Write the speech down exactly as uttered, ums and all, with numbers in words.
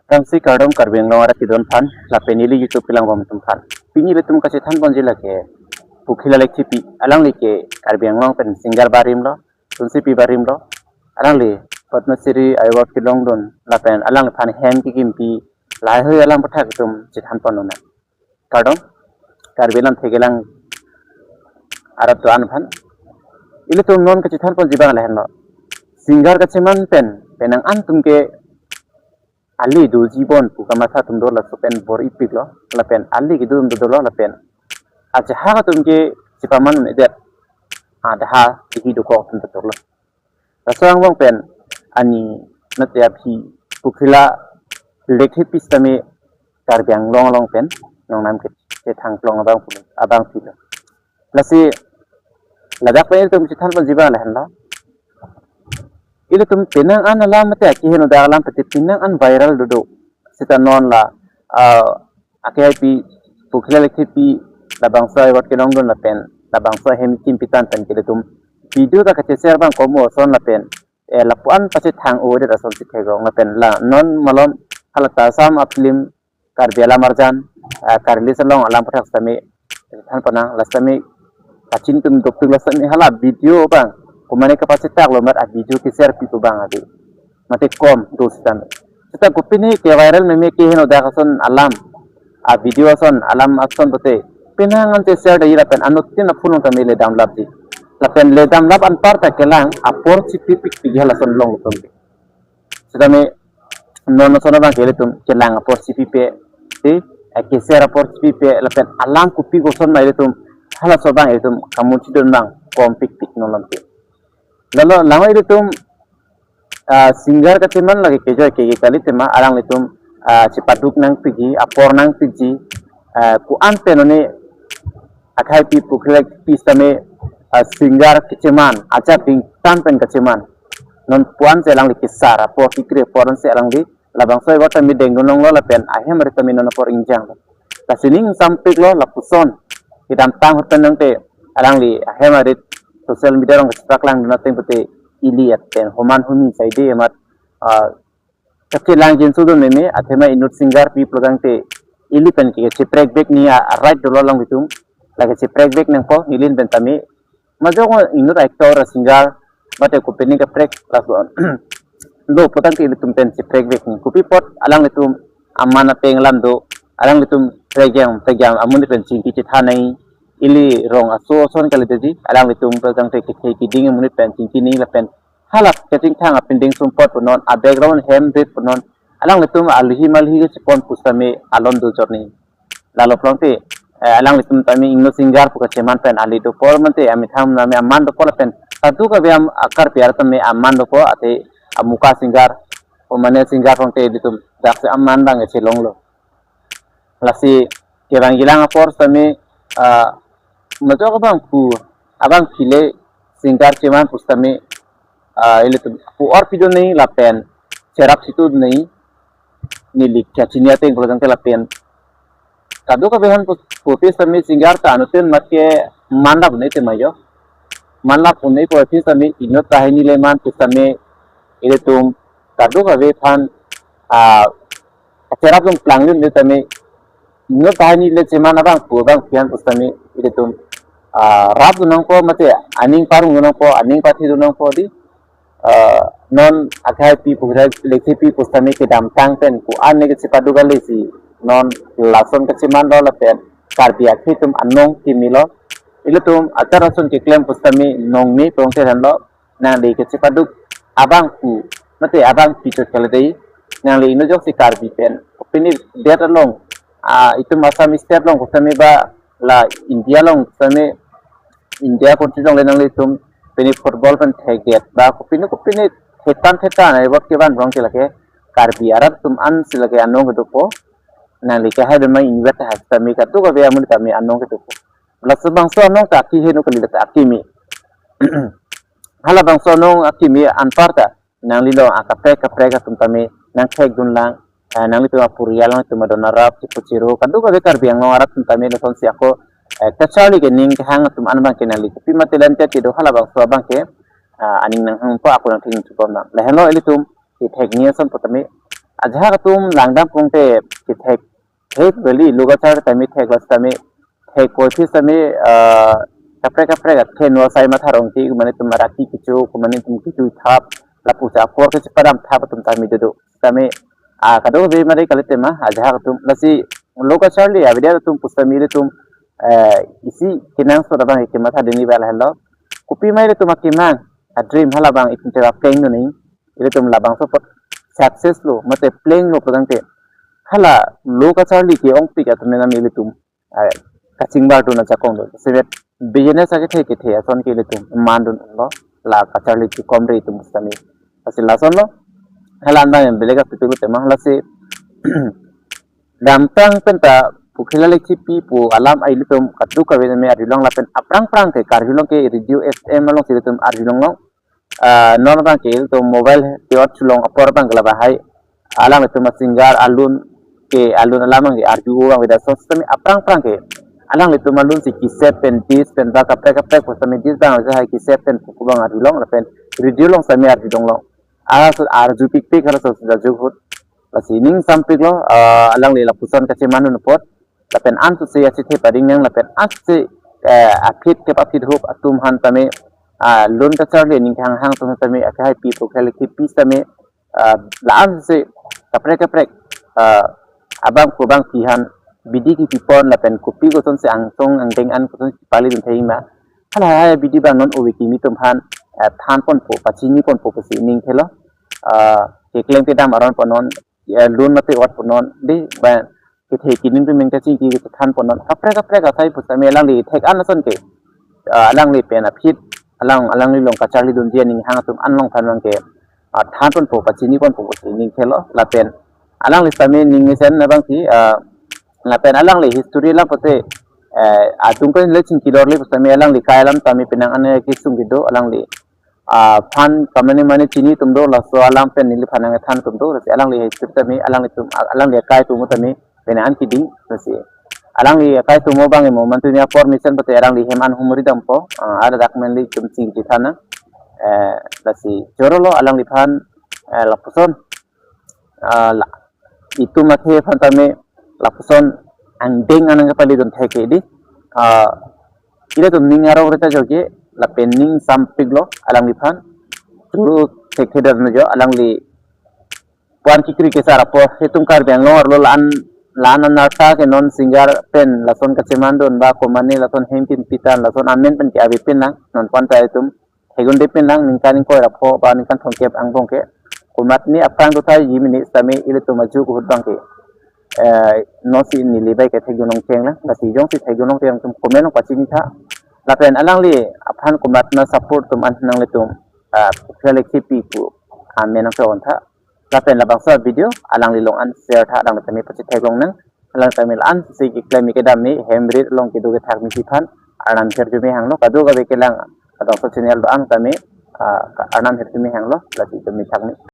Kangsi kardom Karbi Anglong arat kedun aphan, lapen ili YouTube kelangbom atum aphan. Pini ilitum kachethan ponji lake Pukhila Lekthepi, alangli ke Karbi Anglong pen singer barim lo, sunsi pi barim lo. Alangli Padma Shri award kelongdun, lapen alangliphan hem kekimpi lahaihui alam aputhak itum chethan pon nang. Kardom Karbi lamthe kelang arat do-an aphan. Ilitum non kachethan ponji abang lahenlo. Singer kacheman pen, penang an atum ke ali doji bon pu kamatha atum do, laso pen bor-ipik lo, lapen ali kedo atum dolo, lapen ajahak atum ke chepaman-edet, ah, daha dihi dokok atum dolo. Laso angbong pen ani nat ya phi Pukhila Lekthepi sitame Karbi Anglong along pen nongnam kethang klong abang pu abang pilo. Lasi ladak pen ilitum chethan ponji abang lahenlo. Ilitum penang an alam mate akeheno dak alam pete penang an viral dodo. Sita non la, ah, akehaipi Pukhila Lekthepi labangso award kelongdun lapen labangso hem kimpi tang pen ke ilitum video ta kache-share abang komo ason lapen, eh, lapu-an pachethang-odet ason si theklong lapen la non malom halata Assam a-film Karbi Alam Arjan, eh, ka-release along alam aputhak sitame than pon nang, la sitame kachin atum dopik, la sitame hala video abang komatne kapachetak lo amat a-video ke-share pi pu abang ave. Mate kom do sitame. Sita kopine ke-viral meme akeheno dak ason alam, a-video ason alam ason pute penang an che-share dei lapen anuttin a-phone along tame ledam lapji. Lapen ledam lap anparta kelang apor chipipik pik halason long atum. Sitame non ason abang ke ilitum kelang apor chipipe, te, eh, ke-share apor chipipe, lapen alam kopi koson ma ilitum halaso abang ilitum kamunchidun abang kompikpik non lamthe. Lalo lama ilitum, ah, singer kacheman lake kejoi ke kali tema, alanglitum, ah, chepaduk nangpikji, apor nangpikji, ah, ko-an pen oni akehaipi Pukhila Lekthepi sitame, ah, singer kacheman, ajat dingtan pen kacheman. Non puan si alangli kesar apor kekre apor si alangli labangso award ta mi dengdun longlo lapen ahem arit ta mi non apor ingjang. Lasi ning sampik lo lapuson kedamtang ahut pen nangte alangli ahem arit social media along kachepaklang dun ateng pute ili at pen homan humi saide amat, ah, kachelang jinsu dun meme, athema inut singer pi pulo tangte ili pen ke cheprekbek ni a, a-right dolo alanglitum. Lake cheprekbek nangpo, ili pen tame majok inut actor, singer, mate kopine kaprek laso do pu tangte ilitum pen cheprekbek ni. Kopi apot alanglitum aman ateng alam do, alanglitum prekjam prekjam amonit pen chingki chethan nang, ili rong aso ason kalidet ji, alanglitum pu tangte kethe keding amonit pen chingki nang lapen halak kachingthang apinding sumpot punon, a-background hem rit punon, alanglitum alhi malhi kachepon pusitame alon do jor ni. Lalo pulote, eh, alanglitum tame inut singer pu kacheman pen ali dopo mate amethang name aman dopo lapen kadokave am akar piar tame aman dopo, ate amuka singer, komane singer pulote ilitum daksi aman abang chelonglo. Lasi kevang kelang apor sitame, ah, majok abang pu abang phile singer cheman pusitame, ah, ilitum pu-or pidun nang lapen cherap situ nang, neli kachini ateng pulo tangte lapen kadokave aphan pu, pupi sitame singer ta anuttin amat ke man lap un-e tema jo. Man lap un-e pupi sitame inut tahai ni le man pusitame ilitum kadokave aphan, ah, cherap dun plang dun sitame inut tahai ni le cheman abang pu abang phian pusitame ilitum, ah, rap dun nangpo mate aning parong dun nangpo, aning pathi dun nangpo di. Ah, non akehaipi Pukhila Lekthepi pusitame kedamtang pen ko-an ne kachepaduk kali si non lason kacheman lo lapen Karbi akhei atum anong kimi lo. Ilitum achar ason keklem pusitame nong me prong te lo. Nangli kachepaduk abang pu mate abang pi chot kalidet. Nangli inut ajoksi Karbi pen pini det along, ah, itum Assam state along pusitame ba la India along pusitame India country along le nanglitum pini football pen theget ba kopine kopine thetan thetan ai bot kevan prong ke lake Karbi arat atum an si lake anong kedopo. Nangli kehai dun ma invet ha sitame kadokave amonit tame anong kedopo. Laso bangso anong ta akeheno kali, la ta akeme. Halabangso anong akeme anparta nangli lo akaprek kaprek atum tame nangthek dun lang, eh, nanglitum apurial nanglitum adon arap chipu chiru kadokave Karbi Anglong arat atum tame lason si ako, eh, kacharli kening kehang atum an abang ke nangli kopi ma talent kedo halabangso abang ke, ah, aning nanghangpo, ako nangthek chupon nang. Lahenlo ilitum kethek ni ason pu tame Ajahak atum langdam kongte kethek, thek beli lo kacharli tame thek lo tame thek ko thi tame, ah, kaprek kaprek athe no sai matha rong ti kumane tum araki kecho kumane tum kecho thap lapusi apor kechepadam thap atum tame dodo. Tame, ah, kadokave mari kali tema ajahak atum lasi lo kacharli avidya atum pusitame ilitum, eh, isi kenangsot abang kematha dini bel helo. Kopi ma ilitum akemang, a dream halabang itum tera pleng duni. Ilitum labangso apot success lo, mate pleng lo pu tangte hala lo kacharli ke-ongpik atum nang ilitum, ah, kachingbar dun ajakong do. Semet business akethe kethe ason ke ilitum mandun lo, la kacharli ke komre itum sitame. Lasi lason lo, hala anbang yang belega pitu tema lasi damtang penta pu khela lekhi pi pu alam ai ilitum kadokave me arjulong lapen aphrang phrang ke karjulong ke Radio F M alongsi ilitum arjulong long. Ah, non abang ke ilitum mobile tiot chulong apor abang ke labahai alanglitum a singer alun ke alun alam abang ke arju abang veda so sitame aphrang phrang ke alanglitum alunsi cassette pen disc pen ba kaprek kaprek pusitame disc abang ke hai cassette pen puku abang arjulong lapen radio along sitame arjulong long. Halaso arjupikpik halaso arju ahut. Lasi ning sampik lo, ah, alangli lapuson kacheman un apot. Lapen ansi achethe pading nang lapen ansi, eh, aphi kep aphi hup atum aphan tame, ah, lun kacharli ning hanghang atum tame akhai pi pu khela lekhi pi tame, ah, la ansi kaprek kaprek, ah, abang pu abang pi aphan bidi kipipon lapen kopi kosonsi angsong angdeng an kosonsi pali dun thai ma. Hala hai bidi abang non ove kimi atum aphan, eh, than ponpo, pachini ponpo pusi ning thelo. Ah, keklem kedam aron pu non, eh, lun mate ot pu non, di ba kethe kining tumeng kachingki kethan pu non. Kaprek kaprek asai pusitame alangli thek an ason ke, ah, alangli pen aphi alang alangli along kacharli dunji aning hang atum an along aphan abang ke, ah, than ponpo, pachini ponpo pusi ning thelo lapen alangli sitame ning mesen abang si, ah, lapen alangli history alam pute, eh, atum pen le chingki dorle pusitame alangli kai alam tame penang ane kisung kedo alangli, ah, aphan kamane mane chini atum do laso alam pen neliphan nangthan atum do lasi alangli history tame alanglitum alangli akai atum tame penang an kiding lasi alangli akai atum abang emo mantu ni apor mesen pute alangli hem an humri dampo, ah, ada dak menli tum chingki than nang, eh, lasi choro lo alangliphan, eh, lapuson, ah, la, itum athe aphan tame lapuson angdeng an nangkepali dun thek ke di, ah, ilitum ning arong reta joge lapen ning sampik lo alangliphan. Turu thek thedar no jo alangli puan kikri kesar apor itum Karbi Anglong arlo la-an la-an anarta ke non singer pen lason kacheman dun ba komane lason hem kin pitan lason amen pen ke ave pin nang non puan ta itum thegunde pin nang ningkan ingkoi ra pho ba ningkan thomkep angbong ke. Komatne aphrang do thai ji mini sitame ilitum aju ahut abang ke, eh, nosi neli bai ke thekdun nangcheng lang, lasi jongsi thekdun nangcheng atum comment nangpachini tha. Lapen alangli aphan komatne support atum an nanglitum, ah, khela lekhi pi pu amen nangchon tha. Lapen labangso video alangli along an share tha, alangli tame pachitheklong nang. Alang tame la-ansi keklem kedam ni hem rit along kedo kethak misi aphan Arnam hirjume hanglo, kadokave kelang, kadokave channel do-an tame, ah, Arnam hirjume hanglo, lasi tame thak ni.